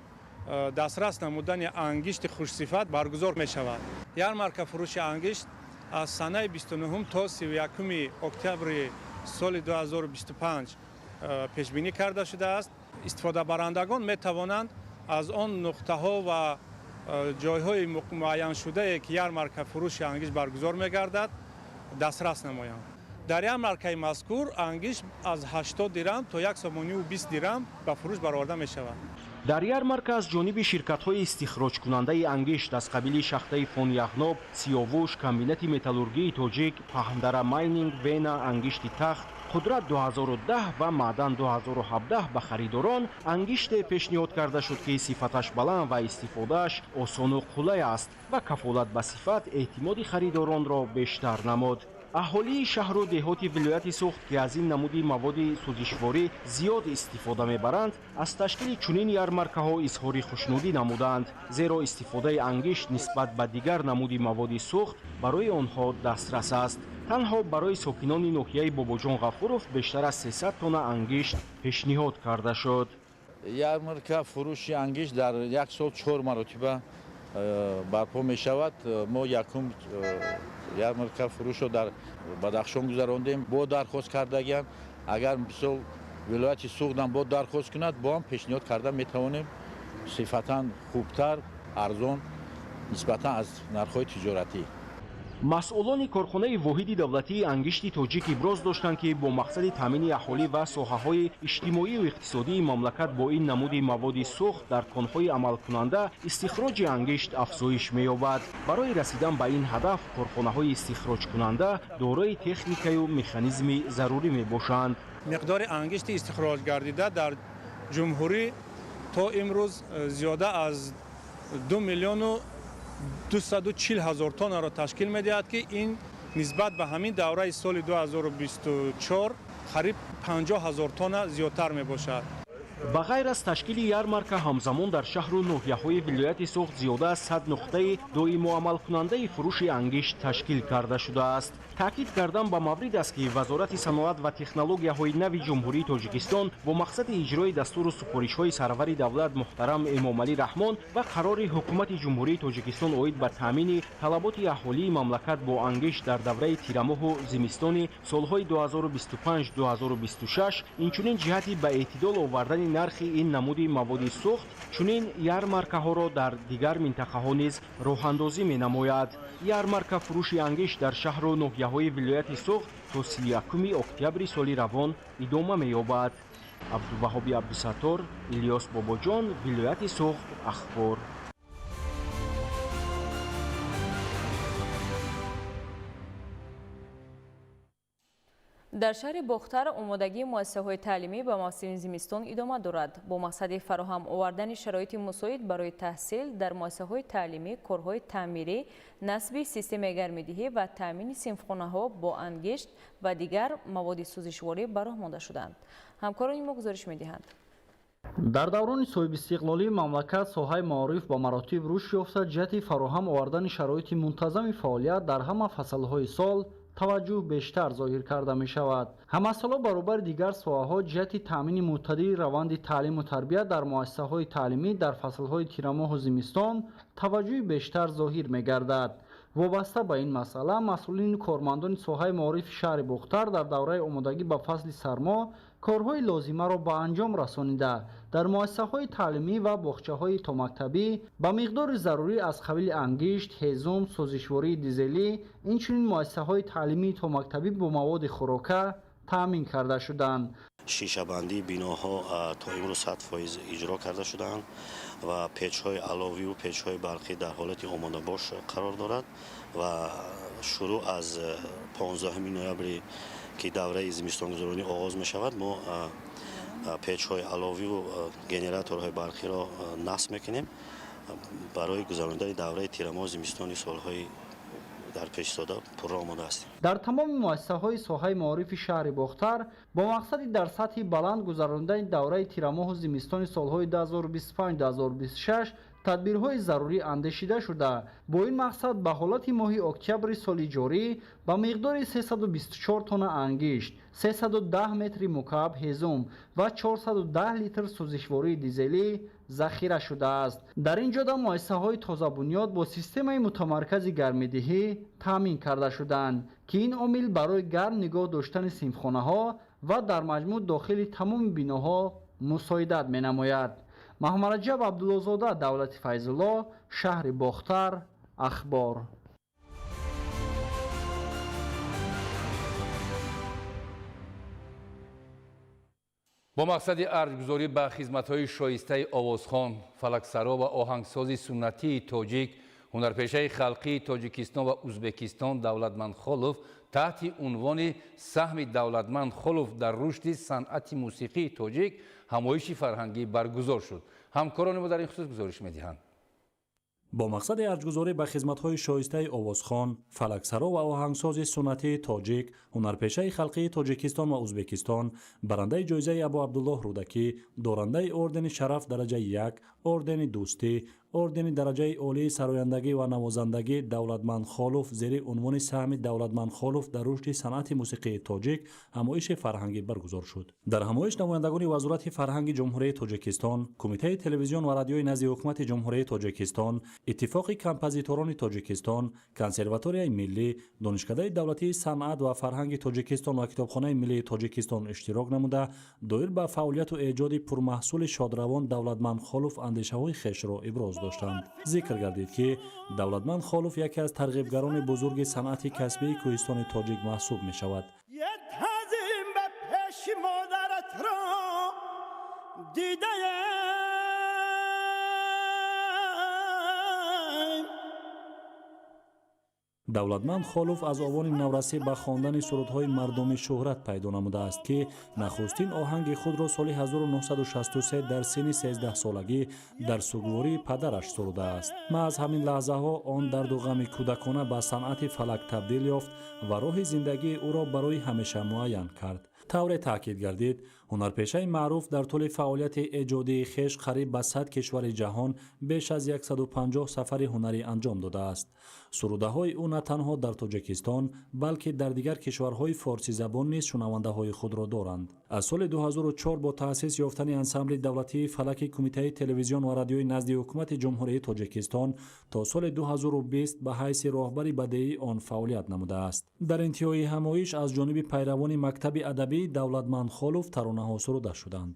дастрас намудани ангишти хушсифат баргузор мешавад. Ярмарка фурӯши ангишт аз санаи 29 то 31 октябри соли 2025 пешбинӣ карда шудааст. Истифодабарандагон метавонанд аз он нуқтаҳо ва ҷойҳои муайяншудае, ки ярмарка фурӯши ангишт баргузор мегардад, дастрас намоянд. Дар ярмаркаи мазкур ангишт аз 80 дирам то 1 сомонию 20 дирам ба фурӯш бароварда мешавад. Дар ярмарка аз ҷониби ширкатҳои истихроҷкунандаи ангишт аз қабили шахтаи Фоняғноб, Сиёвуш, комбинати металлургии тоҷик, Паҳндара майнинг, Вена, ангишти тахт, Қудрат 2010 ва Маъдан 2017 ба харидорон ангиште пешниҳод карда шуд, ки сифаташ баланд ва истифодааш осону қулай аст ва кафолат ба сифат эътимоди харидоронро бештар намуд. Аҳолии шаҳру деҳоти вилояти Суғд, ки аз ин намуди маводи сӯзишворӣ зиёд истифода мебаранд, аз ташкили чунин ярмаркаҳо изҳори хушнудӣ намуданд, зеро истифодаи ангишт нисбат ба дигар намуди маводи сӯхт барои онҳо дастрас аст. Танҳо барои сокинони ноҳияи Бобоҷон Ғафуров бештар аз 300 тонна ангишт пешниҳод карда шуд. Ярмарка фурӯши ангишт дар як сол 4 маротиба барпо мешавад. Мо якум ярмарка фурӯшро дар Бадахшон гузарондем, бо дархост кардагиам. Агар мисол вилояти Суғдам бо дархост кунад, бо ҳам пешниҳод карда метавонем, сифатан хубтар, арзон нисбатан аз нархҳои тиҷоратӣ. Масъулони корхонаи воҳиди давлатии ангишти тоҷик иброз доштанд, ки бо мақсади таъмини аҳолӣ ва соҳаҳои иҷтимоию иқтисодии мамлакат бо ин намуди маводи сӯхт дар конҳои амалкунанда истихроҷи ангишт афзоиш меёбад. Барои расидан ба ин ҳадаф корхонаҳои истихроҷкунанда дорои техникаю механизми зарурӣ мебошанд. Миқдори ангишти истихроҷгардида дар ҷумҳурӣ то имрӯз зиёда аз 2 миллиону 240 ҳазор тоннаро ташкил медиҳад, ки ин нисбат ба ҳамин давраи соли 2024 қариб 50 ҳазор тонна зиёдтар мебошад. Ба ғайр аз ташкили ярмарка, ҳамзамон дар шаҳру ноҳияҳои вилояти Суғд зиёда аз 100 нуқтаи доимоамалкунандаи фурӯши ангишт ташкил карда шудааст. Таъкид кардан ба маврид аст, ки Вазорати саноат ва технологияҳои нави Ҷумҳурии Тоҷикистон бо мақсади иҷрои дастуру супоришҳои сарвари давлат муҳтарам Эмомалӣ Раҳмон ва қарори Ҳукумати Ҷумҳурии Тоҷикистон оид ба таъмини талаботи аҳолии мамлакат бо ангишт дар давраи тирамоҳу зимистони солҳои 2025-2026, инчунин ҷиҳати ба эътидол овардани нархи ин намуди маводи сӯхт, чунин ярмаркаҳоро дар дигар минтақаҳо низ роҳандозӣ менамояд. Ярмарка фурӯши ангишт дар шаҳру ноҳияҳои вилояти Суғд то 31 октябри соли равон идома меёбад. Абдуваҳоби Абдусаттор, Илёс Бобоҷон, вилояти Суғд, Ахбор. Дар шаҳри Бохтар омодагии муассисаҳои таълимӣ ба мавсими зимистон идома дорад. Бо мақсади фароҳам овардани шароити мусоид барои таҳсил дар муассисаҳои таълимӣ, корҳои таъмирӣ, насби системаи гармидиҳӣ ва таъмини синфхонаҳо бо ангишт ва дигар маводи сӯзишворӣ ба роҳ монда шуданд. Ҳамкорони мо гузориш медиҳанд. Дар даврони соҳибистиқлолии мамлакат соҳаи маориф ба маротиб рушд ёфта, ҷиҳати фароҳам овардани шароити мунтазами фаъолият дар ҳама фаслҳои сол таваҷҷӯҳ бештар зоҳир карда мешавад. Ҳамасола баробари дигар соҳаҳо ҷиҳати таъмини мӯътадили раванди таълиму тарбия дар муассисаҳои таълимӣ дар фаслҳои тирамоҳу зимистон таваҷҷӯҳи бештар зоҳир мегардад. Вобаста ба ин масъала масъулини кормандони соҳаи маорифи шаҳри Бохтар дар давраи омодагӣ ба фасли сармо корҳои лозимаро ба анҷом расонида, дар муассисаҳои таълимӣ ва боғчаҳои томактабӣ ба миқдори зарурӣ аз қабили ангишт, ҳезум, сӯзишвории дизелӣ, инчунин муассисаҳои таълимии томактабӣ бо маводи хӯрока таъмин карда шуданд. Шишабандии биноҳо то имрӯз 100% иҷро карда шудаанд ва печҳои аловиву печҳои барқӣ дар ҳолати омодабош қарор дорад ва шурӯъ аз 15 ноябри, ки давраи зимистонгузаронӣ оғоз мешавад, мо печҳои аловиву генераторҳои барқиро насб мекунем барои гузарондани давраи тирамоҳ зимистони солҳои дар пешистода пурра омода ҳастем. Дар тамоми муассисаҳои соҳаи маорифи шаҳри Бохтар бо мақсади дар сатҳи баланд гузарондани давраи тирамоҳу зимистони солҳои 2025-2026 тадбирҳои зарурӣ андешида шуда, бо ин мақсад ба ҳолати моҳи октябри соли ҷорӣ ба миқдори 324 тонна ангишт, 310 метри мукааб ҳезум ва 410 литр сӯзишвории дизелӣ захира шудааст. Дар ин ҷода муассисаҳои тозабунёд бо системаи мутамаркази гармидиҳӣ таъмин карда шуданд, ки ин омил барои гарм нигоҳ доштани синфхонаҳо ва дар маҷмӯъ дохили тамоми биноҳо мусоидат менамояд. Маҳмараҷаб Абдуллозода, Давлати Файзулло, шаҳри Бохтар, Ахбор. Бо мақсади арҷгузорӣ ба хизматҳои шоистаи овозхон, фалаксаро ва оҳангсози суннатии тоҷик, ҳунарпешаи халқии Тоҷикистон ва Узбекистон Давлатманд Холов Таҳти унвони саҳми Давлатманд Холов дар рушди санъати мусиқии тоҷик ҳамоиши фарҳангӣ баргузор шуд. Ҳамкорони мо дар ин хусус гузориш медиҳанд. Бо мақсади арҷгузорӣ ба хизматҳои шоистаи овозхон, фалаксаро ва оҳангсози суннатии тоҷик, ҳунарпешаи халқии Тоҷикистон ва Ӯзбекистон, барандаи ҷоизаи Абу Абдуллоҳ Рӯдакӣ, дорандаи ордени Шараф дараҷаи як, ордени Дӯстӣ, ордени дараҷаи олии сарояндагӣ ва навозандагӣ Давлатманд Холов зери унвони саҳми Давлатманд Холов дар рушди санъати мусиқии тоҷик ҳамоиши фарҳангӣ баргузор шуд. Дар ҳамоиш намояндагони Вазорати фарҳанги Ҷумҳурии Тоҷикистон, Кумитаи телевизион ва радиои назди Ҳукумати Ҷумҳурии Тоҷикистон, Иттифоқи композиторони Тоҷикистон, Консерваторияи миллӣ, Донишкадаи давлатии санъат ва фарҳанги Тоҷикистон ва Китобхонаи миллии Тоҷикистон иштирок намуда, доир ба фаъолияту эҷоди пурмаҳсули шодравон Давлатманд Холов андешаҳои хешро иброз доштанд. Зикр гардид, ки Давлатманд Холов яке аз тарғибгарони бузурги санъати касбии кӯҳистони тоҷик маҳсуб мешавад. Тазим ба пеши модаратро дидаем. Давлатманд Холов аз овони наврасӣ ба хондани сурудҳои мардумӣ шӯҳрат пайдо намудааст, ки нахустин оҳанги худро соли 1963 дар синни 13солагӣ дар сугвории падараш сурудааст. Маҳз ҳамин лаҳзаҳо он дарду ғами кӯдакона ба санъати фалак табдил ёфт ва роҳи зиндагии ӯро барои ҳамеша муайян кард. Тавре таъкид гардид, ҳунарпешаи маъруф дар тӯли фаъолияти эҷодии хеш қариб ба 100 кишвари ҷаҳон беш аз 150 сафари ҳунарӣ анҷом додааст. Сурудаҳои ӯ на танҳо дар Тоҷикистон, балки дар дигар кишварҳои форсизабон низ шунавандаҳои худро доранд. Аз соли 2004 бо таъсис ёфтани ансамбли давлатии фалаки Кумитаи телевизион ва радиои назди Ҳукумати Ҷумҳурии Тоҷикистон то соли 2020 ба ҳайси роҳбари бадеии он фаъолият намудааст. Дар интиҳои ҳамоиш аз ҷониби пайравони мактаби адабии Давлатманд Холов таронаҳо суруда шуданд.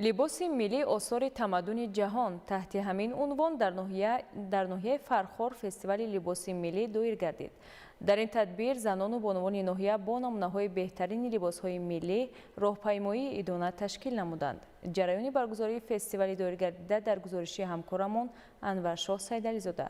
Либоси миллӣ осори тамаддуни ҷаҳон. Таҳти ҳамин унвон дар ноҳияи Фархор фестивали либоси миллӣ доир гардид. Дар ин тадбир занону бонувони ноҳия бо намунаҳои беҳтарини либосҳои миллӣ роҳпаймоии идона ташкил намуданд. Ҷараёни баргузории фестивали доиргардида дар гузориши ҳамкорамон Анваршоҳ Сайдализода.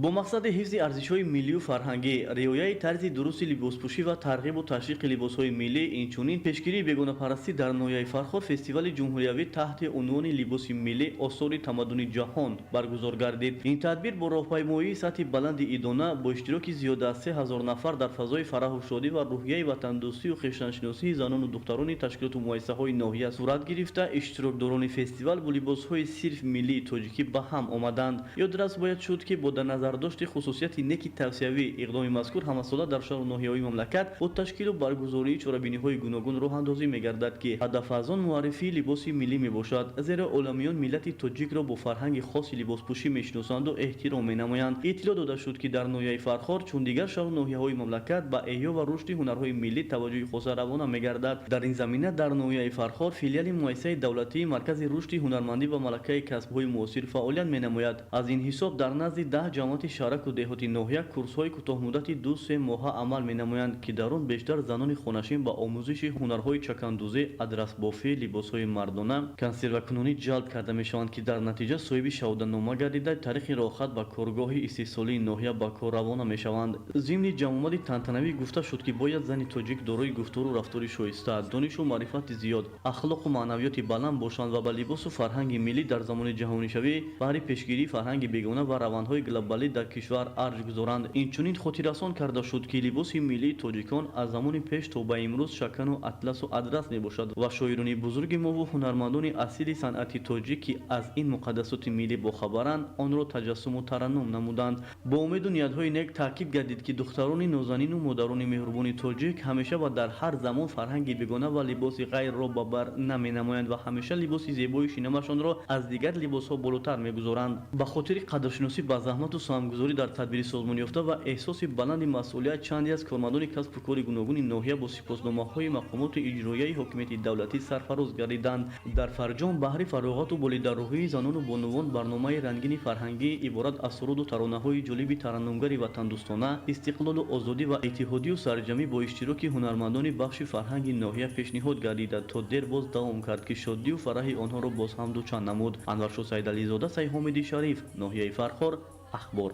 Бо мақсади ҳифзи арзишҳои миллию фарҳангӣ, риояи тарзи дурусти либоспӯшӣ ва тарғибу ташвиқи либосҳои миллӣ, инчунин пешгирии бегонапарастӣ дар ноҳияи Фархор фестивали ҷумҳуриявӣ таҳти унвони либоси миллӣ осори тамаддуни ҷаҳон баргузор гардид. Ин тадбир бо роҳпаймоии сатҳи баланди идона бо иштироки зиёда аз 3000 нафар дар фазои фараҳу шодӣ ва рӯҳияи ватандӯстию хештаншиносии занону духтарони ташкилоту муассисаҳои ноҳия сурат гирифта, иштирокдорони фестивал бо либосҳои сирф миллии тоҷикӣ ба ҳам омаданд. Ёдрас бояд шуд, ки бо дар назар дошти хусусияти неки тавсиявӣ иқдоми мазкур ҳамасола дар шаҳру ноҳияҳои мамлакат бо ташкилу баргузории чорабиниҳои гуногун роҳандозӣ мегардад, ки ҳадаф аз он муаррифии либоси миллӣ мебошад, зеро оламиён миллати тоҷикро бо фарҳанги хоси либоспӯшӣ мешиносанду эҳтиром менамоянд. Иттилоъ дода шуд, ки дар ноҳияи Фархор чун дигар шаҳру ноҳияҳои мамлакат ба эҳё ва рушди ҳунарҳои миллӣ таваҷҷӯҳи хоса равона мегардад. Дар ин замина дар ноҳияи Фархор филиали муассисаи давлатии Маркази рушди ҳунармандӣ ва малакаи касбҳои муосир фаъолият менамояд. Аз ин ҳисоб дар назди 10 ҷамоати шаҳраку деҳоти ноҳия курсҳои кӯтоҳмуддати 2-3 моҳа амал менамоянд, ки дар он бештар занони хонашин ба омӯзиши ҳунарҳои чакандӯзӣ, адрасбофӣ, либосҳои мардона, консервакунонӣ ҷалб карда мешаванд, ки дар натиҷа соҳиби шаҳодатнома гардида тариқи роҳхат ба коргоҳи истеҳсолии ноҳия ба кор равона мешаванд. Зимни ҷамъомади тантанавӣ гуфта шуд, ки бояд зани тоҷик дорои гуфтору рафтори шоиста, донишу маърифати зиёд, ахлоқу маънавиёти баланд бошанд ва ба либосу фарҳанги миллӣ дар замони ҷаҳонишавӣ баҳри пешгирии фарҳанги бегона ва равандҳои глобалӣ дар кишвар арҷ гузоранд. Инчунин хотиррасон карда шуд, ки либоси миллии тоҷикон аз замони пеш то ба имрӯз шакану атласу адрас мебошад ва шоирони бузурги мову ҳунармандони асили санъати тоҷик, ки аз ин муқаддасоти миллӣ бохабаранд, онро таҷассуму тараннум намуданд. Бо умеду ниятҳои нек таъкид гардид, ки духтарони нозанину модарони меҳрубони тоҷик ҳамеша ва дар ҳар замон фарҳанги бегона ва либоси ғайрро ба бар наменамоянд ва ҳамеша либоси зебои шинамашонро аз дигар либосҳо болотар мегузоранд. Ба хотири қадршиносӣ ба заҳмату Саҳмгузорӣ дар тадбири созмонёфта ва эҳсоси баланди масъулият чанде аз кормандони касбу кори гуногуни ноҳия бо сипосномаҳои мақомоти иҷроияи ҳокимияти давлатӣ сарфароз гардиданд. Дар фарҷом баҳри фароғату болидаррӯҳии занону бонувон барномаи рангини фарҳангӣ иборат аз суруду таронаҳои ҷолиби тараннумгари ватандӯстона, истиқлолу озодӣ ва иттиҳодию сарҷамӣ бо иштироки ҳунармандони бахши фарҳанги ноҳия пешниҳод гардида, то дер боз давом кард, ки шоддию фараҳи онҳоро боз ҳам дучанд намуд. Анваршо Саидализода, Сайҳомиди Шариф, ноҳияи Фархор, Ахбор.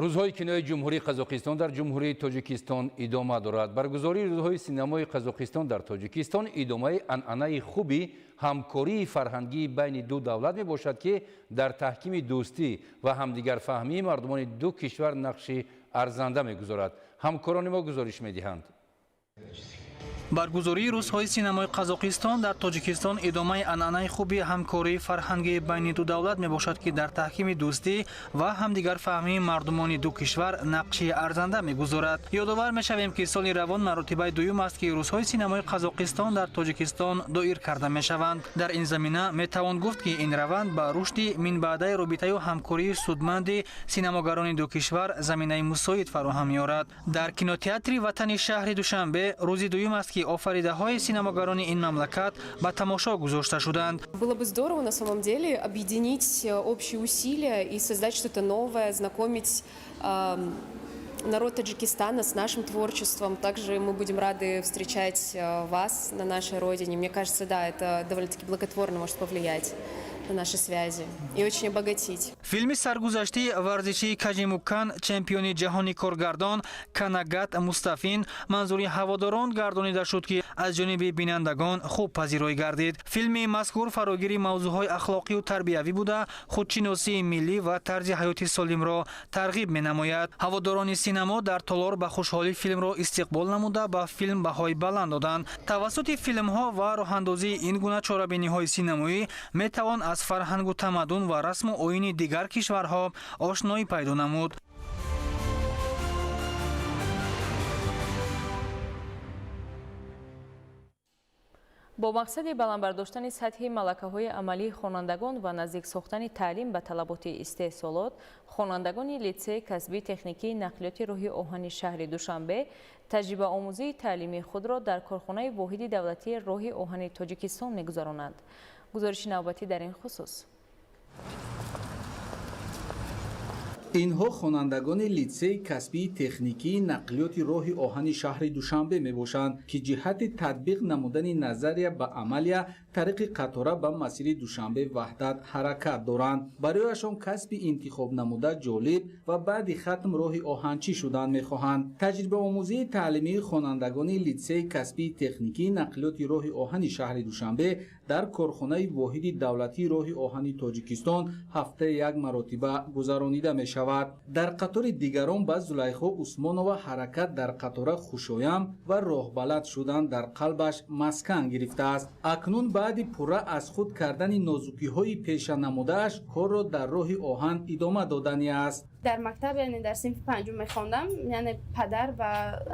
Рӯзҳои кинои Ҷумҳурии Қазоқистон дар Ҷумҳурии Тоҷикистон идома дорад. Баргузории рӯзҳои синамои Қазоқистон дар Тоҷикистон идомаи анъанаи хуби ҳамкории фарҳангии байни ду давлат мебошад, ки дар таҳкими дӯстӣ ва ҳамдигарфаҳмии мардумони ду кишвар нақши арзанда мегузорад. Ҳамкорони мо гузориш медиҳанд. Баргузории рӯзҳои синамои Қазоқистон дар Тоҷикистон идомаи анъанаи хуби ҳамкории фарҳангии байни ду давлат мебошад, ки дар таҳкими дӯстӣ ва ҳамдигарфаҳмии мардумони ду кишвар нақши арзанда мегузорад. Ёдовар мешавем, ки соли равон маротибаи дуюм аст, ки рӯзҳои синамои Қазоқистон дар Тоҷикистон доир карда мешаванд. Дар ин замина метавон гуфт, ки ин раванд ба рушди минбаъдаи робитаю ҳамкории судманди синамогарони ду кишвар заминаи мусоид фароҳам меорад. Дар кинотеатри Ватани шаҳри Душанбе рӯзи дуюм аст, ки офаридаҳои синамогарони ин мамлакат ба тамошо гузошта шуданд. Было бы здорово на самом деле объединить общие усилия и создать что-то новое, знакомить народ Таджикистана с нашим творчеством. Также мы будем рады встречать вас на нашей родине. Мне кажется, да, это довольно-таки благотворно может повлиять на наши связи и очень обогатить. Филми саргузаштии варзишии Кажимукан чемпиони ҷаҳони коргардон Канагат Мустафин манзури ҳаводорон гардонида шуд, ки аз ҷониби бинандагон хуб пазироӣ гардид. Филми мазкур фарогири мавзӯъҳои ахлоқию тарбиявӣ буда, худшиносии миллӣ ва тарзи ҳаёти солимро тарғиб менамояд. Ҳаводорони синамо дар толор ба хушҳолӣ филмро истиқбол намуда, ба филм баҳои баланд доданд. Тавассути филмҳо ва роҳандозии ин гуна чорабиниҳои синамоӣ метавон аз фарҳангу тамаддун ва расму оини дигар кишварҳо ошноӣ пайдо намуд. Бо мақсади баланд бардоштани сатҳи малакаҳои амалии хонандагон ва наздик сохтани таълим ба талаботи истеҳсолот, хонандагони литсеи касбии техникии нақлиёти роҳи оҳани шаҳри Душанбе таҷрибаомӯзии таълимии худро дар корхонаи воҳиди давлатии роҳи оҳани Тоҷикистон мегузаронанд. Гузориши навбатӣ дар ин хусус. Инҳо хонандагони литсеи касбии техникии нақлиёти роҳи оҳани шаҳри Душанбе мебошанд, ки ҷиҳати татбиқ намудани назария ба амалия тариқи қатора ба масири Душанбе Ваҳдат ҳаракат доранд. Барояшон касби интихобнамуда ҷолиб ва баъди хатм роҳи оҳанчӣ шудан мехоҳанд. Таҷрибаомӯзии таълимии хонандагони литсеи касбии техникии нақлиёти роҳи оҳани шаҳри Душанбе дар корхонаи воҳиди давлатии роҳи оҳани Тоҷикистон ҳафтаи як маротиба гузаронида мешавад. Дар қатори дигарон ба Зулайхо Усмонова ҳаракат дар қатора хушоям ва роҳбалад шудан дар қалбаш маскан гирифтааст. Акнун баъди пурра аз худ кардани нозукиҳои пешанамудааш корро дар роҳи оҳан идома додани аст. Дар мактаб, яъне дар синфи панҷум мехондам, яъне падар ва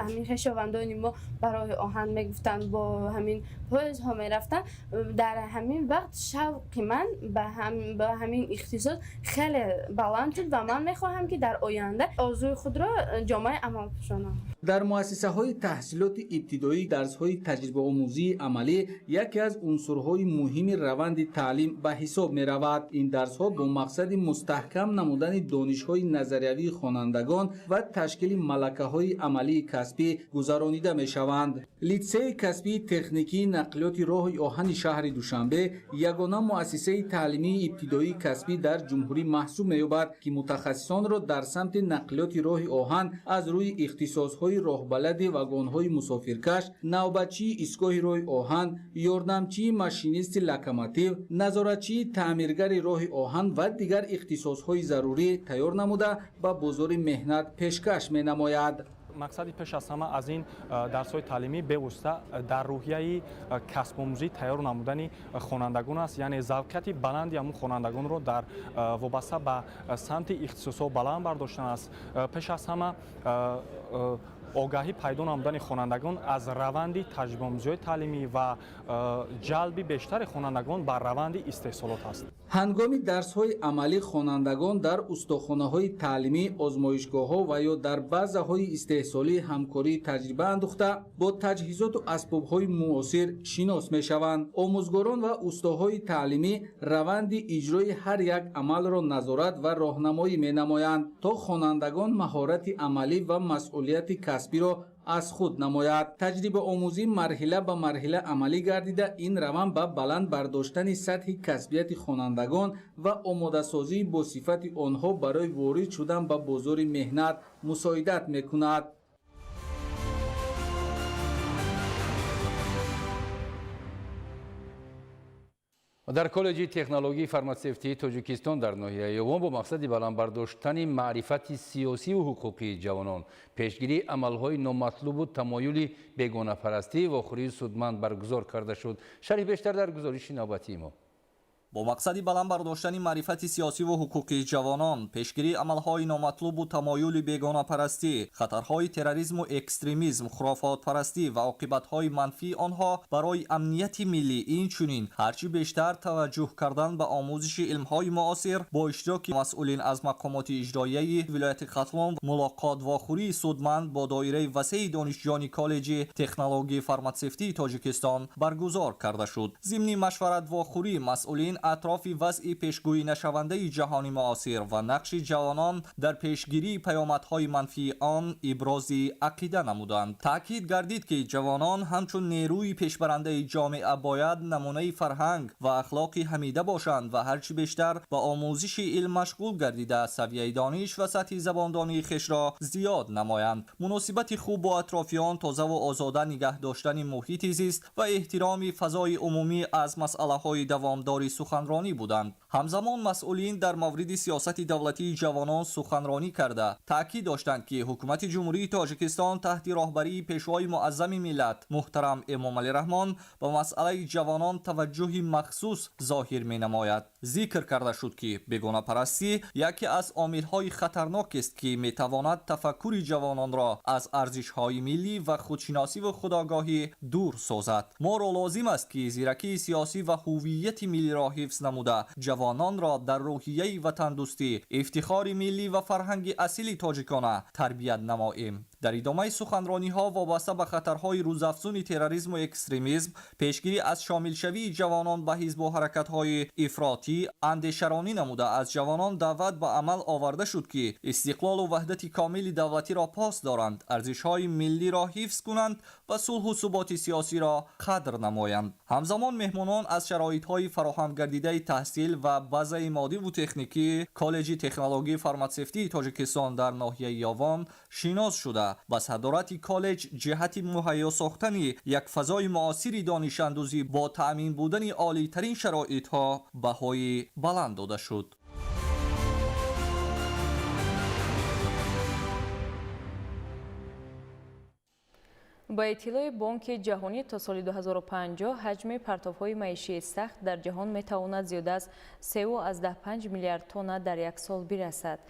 ҳамин хешовандони мо ба роҳи оҳан мегуфтанд, бо ҳамин поездҳо мерафтанд. Дар ҳамин вақт шавқи ман ба ҳамин ихтисос хеле баланд шуд ва ман мехоҳам, ки дар оянда орзуи худро ҷомаи амал пӯшонам. Дар муассисаҳои таҳсилоти ибтидоӣ дарсҳои таҷрибаомӯзии амалӣ яке аз унсурҳои муҳими раванди таълим ба ҳисоб меравад. Ин дарсҳо бо мақсади мустаҳкам намудани донишҳои назариявии хонандагон ва ташкили малакаҳои амалии касбӣ гузаронида мешаванд. Литсеи касбии техникии нақлиёти роҳи оҳани шаҳри Душанбе ягона муассисаи таълимии ибтидоии касбӣ дар ҷумҳурӣ маҳсуб меёбад, ки мутахассисонро дар самти нақлиёти роҳи оҳан аз рӯи ихтисосҳои роҳбалади вагонҳои мусофиркаш, навбатчии истгоҳи роҳи оҳан, ёрдамчии машинисти локомотив, назоратчии таъмиргари роҳи оҳан ва дигар ихтисосҳои зарурӣ тайёр намуда ба бозори меҳнат пешкаш менамояд. Мақсади пеш аз ҳама аз ин дарсҳои таълимӣ бевосита дар рӯҳияи касбомӯзӣ тайёр намудани хонандагон аст, яъне завқияти баланди ҳамун хонандагонро дар вобаста ба самти ихтисосҳо баланд бардоштан аст. Пеш аз ҳама Огаҳӣ пайдо намудани хонандагон аз раванди таҷрибаомӯзиҳои таълимӣ ва ҷалби бештари хонандагон ба раванди истеҳсолот аст. Ҳангоми дарсҳои амалӣ хонандагон дар устохонаҳои таълимӣ, озмоишгоҳҳо ва ё дар базаҳои истеҳсолӣ ҳамкории таҷриба андӯхта бо таҷҳизоту асбобҳои муосир шинос мешаванд. Омӯзгорон ва устоҳои таълимӣ раванди иҷрои ҳар як амалро назорат ва роҳнамоӣ менамоянд, то хонандагон маҳорати амалӣ ва масъулияти касбиро аз худ намояд. Таҷрибаомӯзӣ марҳила ба марҳила амалӣ гардида, ин раванд ба баланд бардоштани сатҳи касбияти хонандагон ва омодасозии бо сифати онҳо барои ворид шудан ба бозори меҳнат мусоидат мекунад. Дар коллеҷи технологии фарматсевтии Тоҷикистон дар ноҳияи Ёвон бо мақсади баланд бардоштани маърифати сиёсиву ҳуқуқии ҷавонон, пешгирии амалҳои номатлубу тамоюли бегонапарастӣ вохӯрии судманд баргузор карда шуд. Шарҳи бештар дар гузориши навбатии мо. Бо мақсади баланд бардоштани маърифати сиёсиву ҳуқуқии ҷавонон, пешгирии амалҳои номатлубу тамоюли бегонапарастӣ, хатарҳои терроризму экстремизм, хурофотпарастӣ ва оқибатҳои манфии онҳо барои амнияти миллӣ, инчунин ҳарчи бештар таваҷҷӯҳ кардан ба омӯзиши илмҳои муосир бо иштироки масъулин аз мақомоти иҷроияи вилояти Хатлон мулоқот вохӯрии судманд бо доираи васеи донишҷӯёни коллеҷи технологии фарматсевтии Тоҷикистон баргузор карда шуд. Зимни машварат вохӯрӣ масъулин атрофи вазъи пешгӯӣ нашавандаи ҷаҳони муосир ва нақши ҷавонон дар пешгирии паёмадҳои манфии он ибрози ақида намуданд. Таъкид гардид, ки ҷавонон ҳамчун нерӯи пешбарандаи ҷомеа бояд намунаи фарҳанг ва ахлоқи ҳамида бошанд ва ҳарчи бештар ба омӯзиши илм машғул гардида савияи дониш ва сатҳи забондонии хешро зиёд намоянд. Муносибати хуб бо атрофиён, тозаву озода нигаҳ доштани муҳити зист ва эҳтироми фазои умумӣ аз масъалаҳои давомдори суханронӣ буданд. Ҳамзамон масъулин дар мавриди сиёсати давлатии ҷавонон суханронӣ карда таъкид доштанд, ки ҳукумати Ҷумҳурии Тоҷикистон таҳти роҳбарии пешвои муаззами миллат муҳтарам Эмомалӣ Раҳмон ба масъалаи ҷавонон таваҷҷӯҳи махсус зоҳир менамояд. Зикр карда шуд, ки бегонапарастӣ яке аз омилҳои хатарнокест, ки метавонад тафаккури ҷавононро аз арзишҳои миллӣ ва худшиносиву худогоҳӣ дур созад. Моро лозим аст, ки зиракии сиёсӣ ва ҳуввияти миллиро ҳифз намуда ҷавононро дар рӯҳияи ватандӯстӣ, ифтихори миллӣ ва фарҳанги асили тоҷикона тарбият намоем. Дар идомаи суханрониҳо вобаста ба хатарҳои рӯзафзуни терроризму экстремизм, пешгирӣ аз шомилшавии ҷавонон ба ҳизбу ҳаракатҳои ифротӣ андешаронӣ намуда аз ҷавонон даъват ба амал оварда шуд, ки истиқлолу ваҳдати комили давлатиро пос доранд, арзишҳои миллиро ҳифз кунанд ва сулҳу суботи сиёсиро қадр намоянд. Ҳамзамон меҳмонон аз шароитҳои фароҳам гардидаи таҳсил ва базаи моддиву техникии коллеҷи технологии фарматсевтии Тоҷикистон дар ноҳияи Ёвон шинос шуда ба садорати коллеҷ ҷиҳати муҳайё сохтани як фазои муосири донишандӯзӣ бо таъмин будани олитарин шароитҳо баҳои баланд дода шуд. Ба иттилои Бонки Ҷаҳонӣ то соли 2050 ҳаҷми партовҳои маишии сахт дар ҷаҳон метавонад зиёда аз 3,5 миллиард тонна дар як сол бирасад.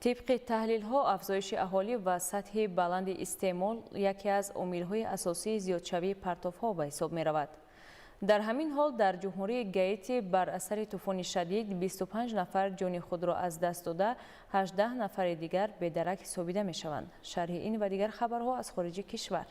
Тибқи таҳлилҳо, афзоиши аҳолӣ ва сатҳи баланди истеъмол яке аз омилҳои асосии зиёдшавии партовҳо ба ҳисоб меравад. Дар ҳамин ҳол дар ҷумҳурии Гаити бар асари тӯфони шадид 25 нафар ҷони худро аз даст дода, 18 нафари дигар бедарак ҳисобида мешаванд. Шарҳи ин ва дигар хабарҳо аз хориҷи кишвар.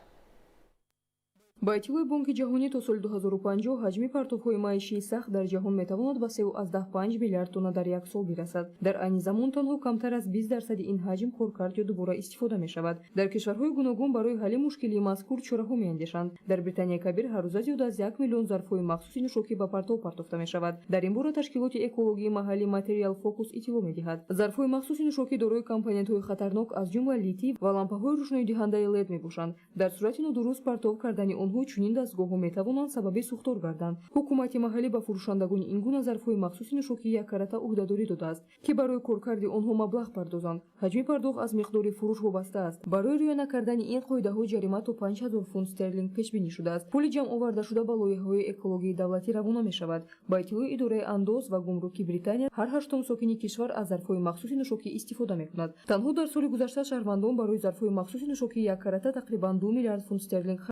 Ба иттилои Бонки Ҷаҳонӣ то соли 2050 ҳаҷми партовҳои маишии сахт дар ҷаҳон метавонад ба 3,5 миллиард тонна дар як сол бирасад. Дар айни замон танҳо камтар аз 20% ин ҳаҷм коркард ё дубора истифода мешавад. Дар кишварҳои гуногун барои ҳалли мушкилии мазкур чораҳо меандешанд. Дар Британияи Кабир ҳаррӯза зиёда аз 1 миллион зарфҳои махсуси нӯшокӣ ба партов партофта мешавад. Дар ин бора ташкилоти экологии маҳаллӣ Материал Фокус иттилоъ медиҳад. Зарфҳои махсуси нӯшокӣ дорои компонентҳои хатарнок аз ҷумла литий ва лампаҳои рӯшноидиҳандаи лед мебошанд. Дар сурати нодуруст партов кардани онҳо чунин дастгоҳҳо метавонанд сабаби сӯхтор гарданд. Ҳукумати маҳаллӣ ба фурӯшандагони ин гуна зарфҳои махсуси нӯшокии яккарата ӯҳдадорӣ додааст, ки барои коркарди онҳо маблағ пардозанд. Ҳаҷми пардохт аз миқдори фурӯш вобаста аст. Барои риоя накардани ин қоидаҳо ҷарима то 5000 фунт стерлинг пешбинӣ шудааст. Пули ҷамъовардашуда ба лоиҳаҳои экологии давлатӣ равона мешавад. Ба иттилои идораи андоз ва гумруки Британия, ҳар ҳаштум сокини кишвар аз зарфҳои махсуси нӯшокӣ истифода мекунад. Танҳо дар соли гузашта шаҳрвандон барои зарфҳои махсуси нӯшокии яккарата тақрибан 2 миллиард фунт стерлинг